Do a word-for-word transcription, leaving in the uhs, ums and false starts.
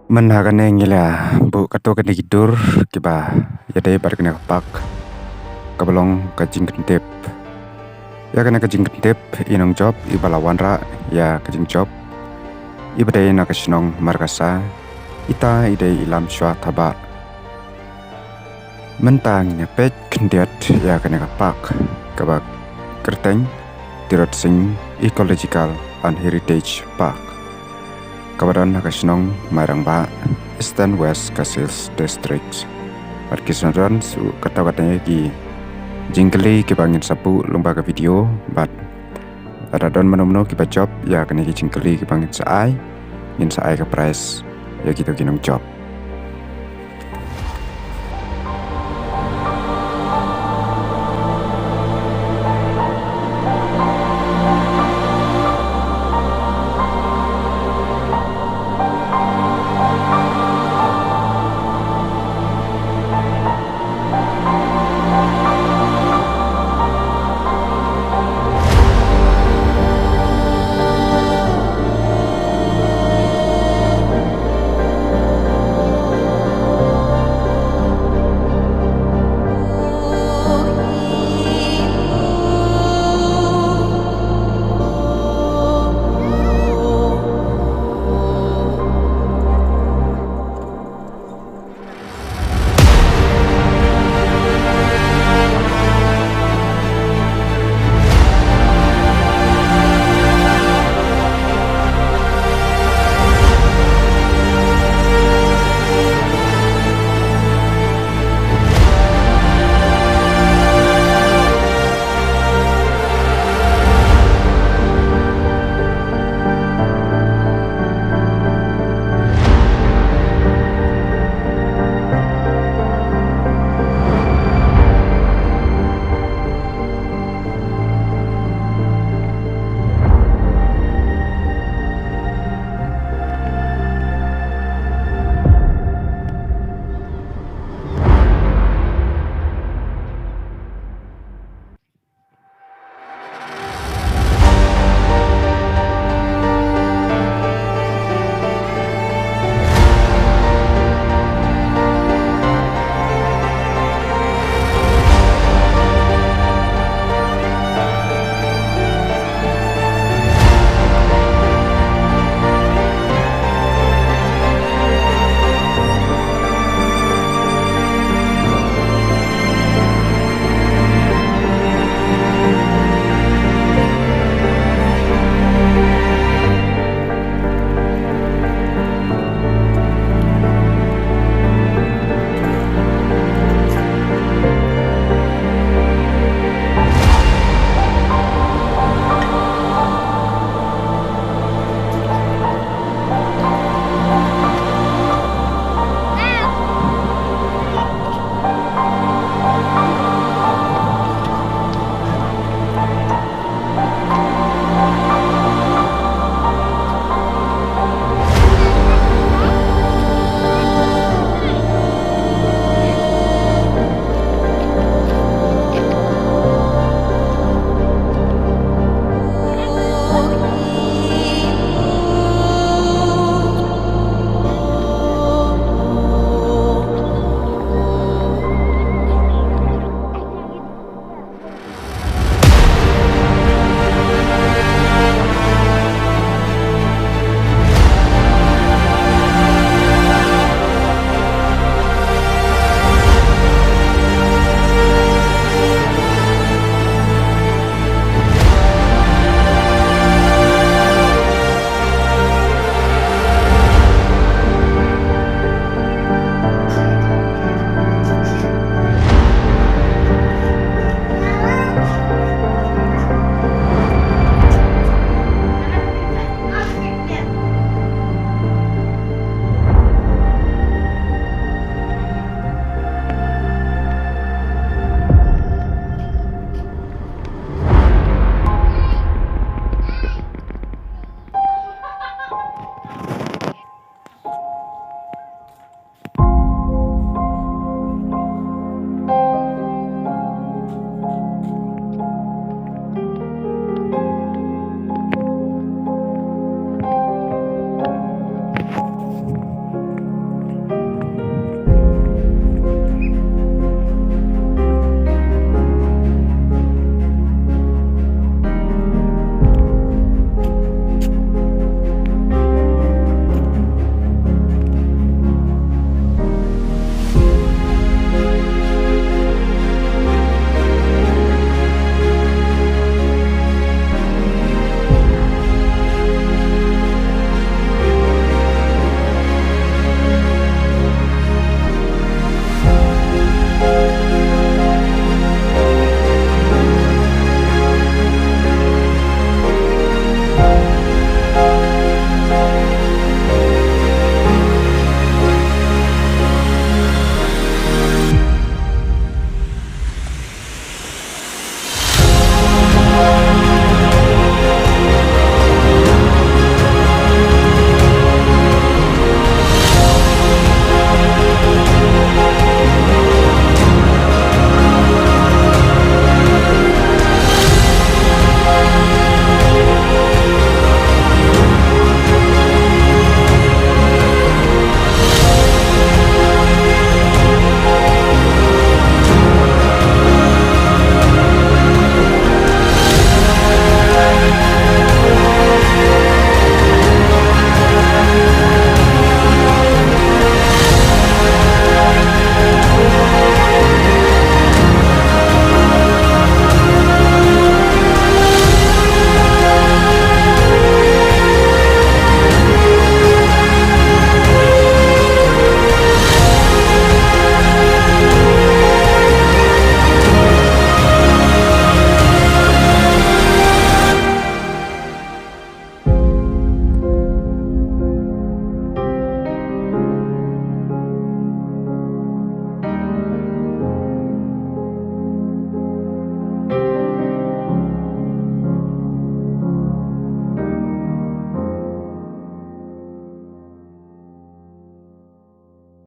Mynta kane ngi la buh katto katne ki dur kiba ïadei bad kane ka park kaba long ka jingkyntip. Ïa kane ka jingkyntip i nongjop iba la wanrah ïa ka jingjop iba dei na ka shnong Markasa, ita i dei i Lamshwa Thabah. Mynta ngin ïa peit khyndiat ïa kane ka park kaba kyrteng Tirot Sing Ecological and Heritage Park, kaba don ha ka shnong Mairang Bah, Eastern West Khasi Hills District. Bad ki sa don shuh katto katne ki jingkylli kiba ngin sa buh lyngba ka video, bad lada don mano mano kiba jop ïa kine ki jingkylli kiba ngin sa ai, ngin sa ai ka prize ïa kito ki nongjop.